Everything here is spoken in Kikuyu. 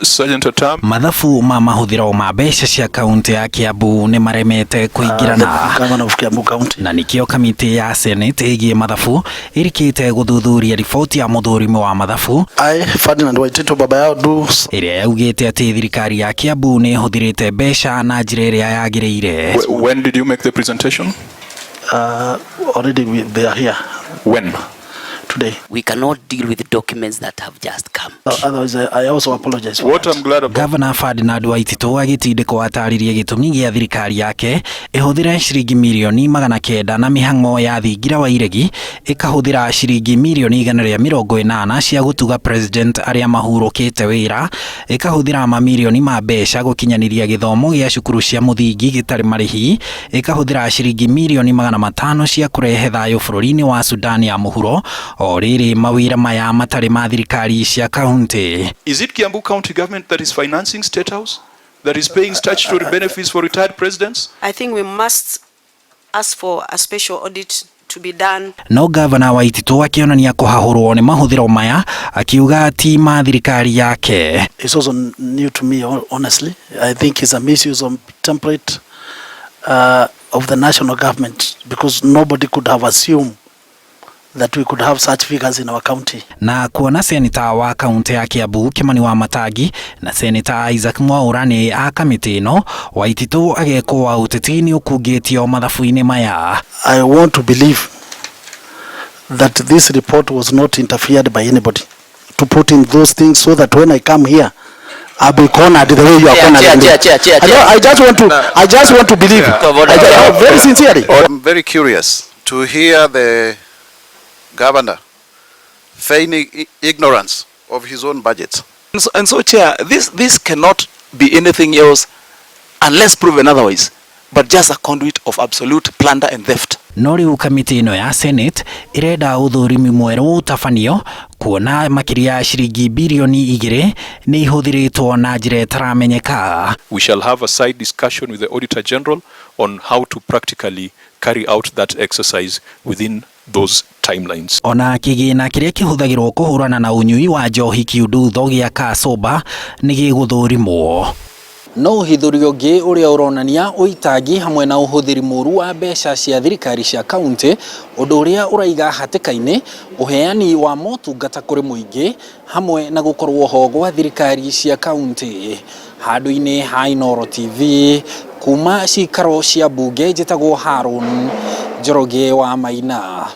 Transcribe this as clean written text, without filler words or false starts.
Sergeant at Arms. Mathabu ma mahũthĩro ma mbeca cia kaunti ya Kiambu nĩ maremete kũingĩrana. The governor of Kiambu County. Na nĩkĩo kamĩtĩ ya Senate ĩgiĩ mathabu ĩrikĩte gũthuthuria riboti ya mũthũrimi wa mathabu I, Ferdinand Waititu Baba Yao, do ĩrĩa yaugĩte atĩ thirikari ya Kiambu nĩ ĩhũthĩrĩte mbeca na njĩra ĩrĩa yagĩrĩire. When did you make the presentation? Already they are here. When? Today. We cannot deal with documents that have just come. Otherwise, I also apologize for What that. I'm glad about. Governor Ferdinand Waititu agĩtindĩkwo atarĩrie gĩtũmi gĩa thirikari yake ĩhũthĩre ciringi mirioni 900 na mĩhang'o ya thingira wa iregi ĩkahũthĩra ciringi mirioni 180 cia gũtuga president arĩa mahurũkĩte wĩra ĩkahũthĩra mamirioni ma mbeca gũkinyanĩria gĩthomo gĩa cukuru cia mũthingi gĩtarĩ marĩhi ĩkahũthĩra ciringi mirioni 500 cia kũrehe thayũ bũrũri-inĩ wa Sudan ya mũhuro o rĩrĩ mawĩra maya matarĩ ma thirikari cia kaunti. Is it Kiambu County government that is financing State House? That is paying statutory benefits for retired presidents? I think we must ask for a special audit to be done. No gavana Waititu akĩonania kũhahũrwo nĩ mahũthĩro maya akiuga ti ma thirikari yake. It's also new to me, honestly. I think it's a misuse of template of the national government, because nobody could have assumed that we could have such figures in our county. Na kuona seneta wa kaunti ya Kiambu Kimani wa Matangi na seneta Isaac Mwaura nĩ a kamĩtĩ ĩno, Waititu agekwo wa ũteti nĩ ũkungĩtio mathabu-inĩ maya. I want to believe that this report was not interfered by anybody to put in those things so that when I come here, I'll be cornered the way you are Chair, cornered. chair, me. chair, chair, chair, chair. I just want to believe. Yeah. I just, very sincerely. I'm very curious to hear the governor feigning ignorance of his own budget. And so, Chair, this cannot be anything else unless proven otherwise, but just a conduit of absolute plunder and theft. No rĩu kamĩtĩ ĩno ya Senate ĩrenda ũthũrimi mwerũ ũtabanio kuona makĩria ya ciringi birioni 2 nĩ ihũthĩrĩtwo na njĩra ĩtaramenyeka. We shall have a side discussion with the Auditor General on how to practically carry out that exercise within those timelines. Ona kĩgĩna kĩrĩa kĩhũthagĩrwo kũhũrana na ũnyui wa njohi kiundutho gĩa Kacoba nĩ gĩgũthũrimwo. No ũhithũri ũngĩ ũrĩa ũronania ũitangi hamwe na ũhũthĩri mũru wa mbeca cia thirikari cia kaunti, ũndũ ũrĩa ũraiga hatĩka-inĩ ũheani wa motungata kũrĩ mũingĩ hamwe na gũkorwo ho gwa thirikari cia kaunti. Handũ-inĩ ha Inooro TV kuma cikaro cia mbunge njĩtagwo Harun Njoroge wa Maina.